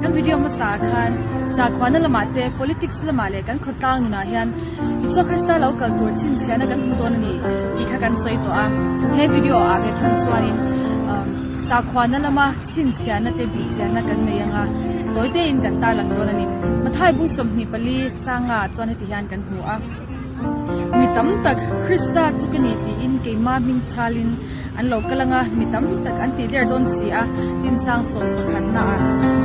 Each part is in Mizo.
Kan video hmasa ah khan sakhuana lamah te, politics lamah leh kan khawtlang nunah hian Isua Krista lo kal tur chhinchhiahna kan hmu dawn a ni tih kha kan sawi tawh a. He video ah ve thung chuanin sakhuana lama chhinchhiahna te bihchiahna kan nei anga tawi tein kan tarlang dawn a ni. Mathai bung 24 changa ah chuan heti hian kan hmu a. Mi tam tak Krista chu ka ni tiin keimah hming chhalin an lo kal anga mi tam tak an tih der dawn si a, tin chang 11 ah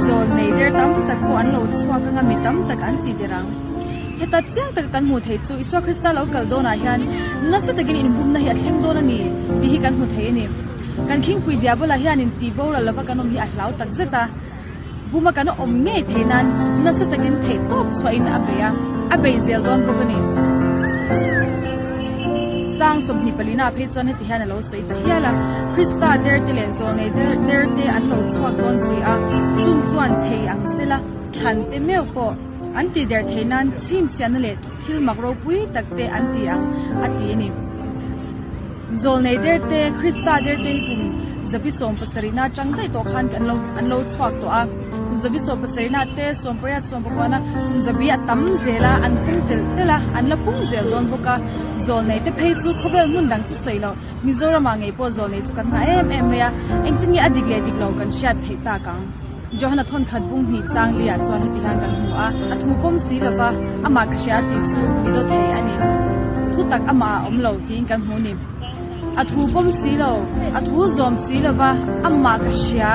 zawl nei der tam tak pawh an lo chhuak anga mi tam tak an ti der ang. Heta chiang taka kan hmuh theih chu Isua Krista lo kal dawnah hian nasa takin inbumna hi a thleng dawn a ni tih hi kan hmu thei a ni. Kan khingpui Diabola hianin tih boral lova kan awm hi a hlau tak zet a. Buma kan awm ngei thei nan nasa takin theih tawp chhuahin a bei a, a bei zel dawn bawk a ni. Chang 24 ah phei chuan heti hian a lo sawi ta hial a, Krista derte leh zawlnei derte an lo chhuak dawn si a, chung chuan thei ang sela thlan te meuh pawh an ti der thei nan chhinchhiahna leh thil mak ropui tak te an ti ang a ti a ni. Zawlnei derte, Krista derte hi kum 17 na atang daih tawh khan kan lo an lo chhuak tawh a. Kum 17 na te, 18, 19 a kum zabi a tam zel a, an pung telh telh a, an la pung zel dawn bawk a. Zawlnei te phei chu khawvel hmun dang chu sawi loh, Mizoramah ngei pawh zawlnei chu kan nghah em em mai a, engtin nge a dik leh dik lo kan hriat theih tak ang. Johana thawnkhat bung hnih chang liah chuan heti hian kan hmu a, a thu pawm si lova, amah ka hria tih chu mi dawt thei a ni. Thu tak amah a awm lo tiin kan hmu ni. A thu pawm si lo, a thu zawm si lova, amah ka hria,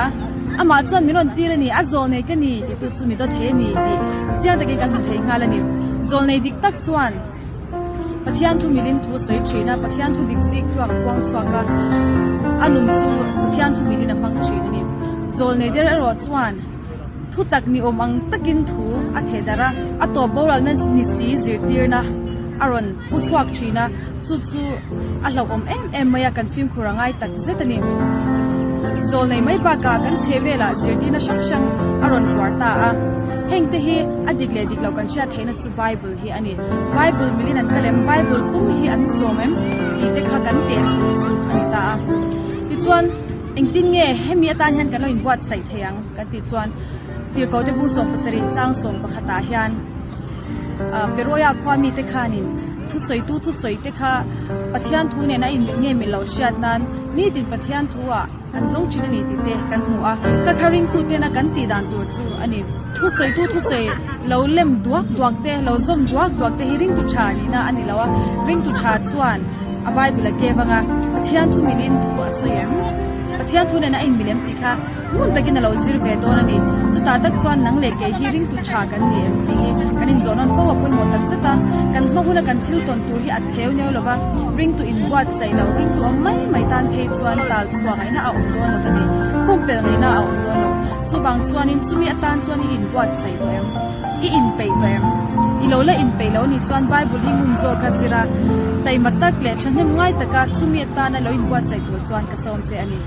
amah chuan min rawn tir a ni, a zawlnei ka ni tih tu chu mi dawt thei a ni tih chiang takin kan hmu thei nghal a ni. Zawlnei dik tak chuan Pathian thu milin thu a sawi thin a, Pathian thu dik zik tluak a puang chhuak a, a nun chu Pathian thu milin a hmang thin a ni. Zawlnei der erawh chuan thu tak ni awm ang takin thu a theh darh a, a tawp boralna ni si zirtirna a rawn pu chhuak thin a, chu chu a hlauhawm em em mai a, kan fimkhur a ngai tak zet a ni. Zawlnei mai bakah kan chhe velah zirtirna hrang hrang a rawn hluar ta a, hengte hi a dik leh dik lo kan hriat theihna chu Bible hi a ni. Bible milin an kal em? Bible pum hi an zawm em? Tih te kha kan teh tur chu a ni ta a. Tichuan, engtin nge hemi atan hian kan lo inbuatsaih thei ang kan tih chuan Tirhkohte bung 70 chang 11 ah hian Beroia khua mite khanin thusawitu thusawi te kha Pathian thu nen a inmil nge mil lo hriat nan nitin Pathian thu ah An zawng thin a ni tih te kan hmu a, kha kha ringtu tena kan tih dan tur chu a ni. Thusawitu thusawi lo lem duak duak te, lo zawm duak duak te hi ringtu tha nihna a ni lo a, ringtu tha chuan a Bible a kev anga Pathian thu milin thu a sawi em? Pathian thu nena a inmil em tih kha ngun takin a lo zir ve dawn a ni. Chutah tak chuan nang leh kei hi ringtu tha kan ni em tih hi kan inzawh nawn fo a pawimawh tak zet a, kan hma huna kan thil tawn tur hi a theu neu lo va, ringtu inbuatsaih lo, ringtu awm mai mai tan phei chuan tal chhuah ngaihna a awm dawn lo va ni, pumpelh ngaihna a awm dawn lo. Chuvang chuanin chumi atan chuan i inbuatsaih tawh em? I inpeih tawh em? I lo la inpeih lo nih chuan Bible hi ngun zawk a zir a, taima tak leh thahnem ngai taka chumi atana lo inbuatsaih tur chuan ka sawm che a ni.